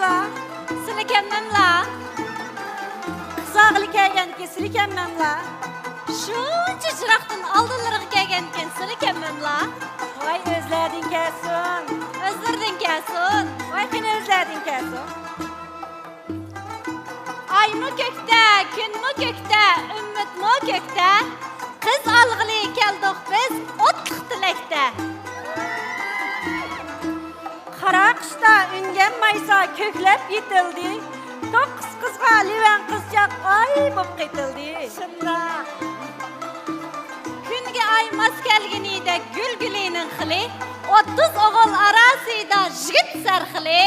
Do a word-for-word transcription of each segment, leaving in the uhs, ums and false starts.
سىلىكەنمەملا. قىز ئالغىلى كەلگەنكى سىلىكەنمەملا. شۇنچە يىراقتىن ئالدىلىرىغا كەلگەنكەن سىلىكەنمەملا. ۋاي ئۆزلەردىن كەلسۇن. ئۆزلىرىدىن كەلسۇن. ۋاي قېنى ئۆزلەردىن كەلسۇن. ئايمۇ كۆكتە، كۈنمۇ كۆكتە، ئۈمىدمۇ كۆكتە. قىز ئالغىلى كەلدۇق بىز ئوتلۇق تىلەكتە. قارا قىشتا ئۈنگەن مايسا كۆكلەپ يېتىلدى. توققۇز قىزغا لىۋەن قىزچاق ئاي بوپ قېتىلدى. شۇنداق. كۈنگە ئاي ماس كەلگىنىدەك گۈل گۈلىنىڭ خىلى، ئوتتۇز ئوغۇل ئاراسىدا يىگىت سەرخىلى.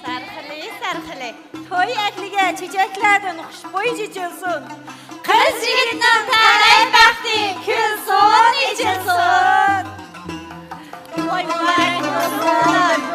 سەرخىلى، سەرخىلى. توي ئەھلىگە چېچەكلەردىن خۇشبۇي چېچىلسۇن. قىز يىگىتنىڭ تەلەي بەختى كۈلسۇن، ئېچىلسۇن. توي مۇبارەك بولسۇن.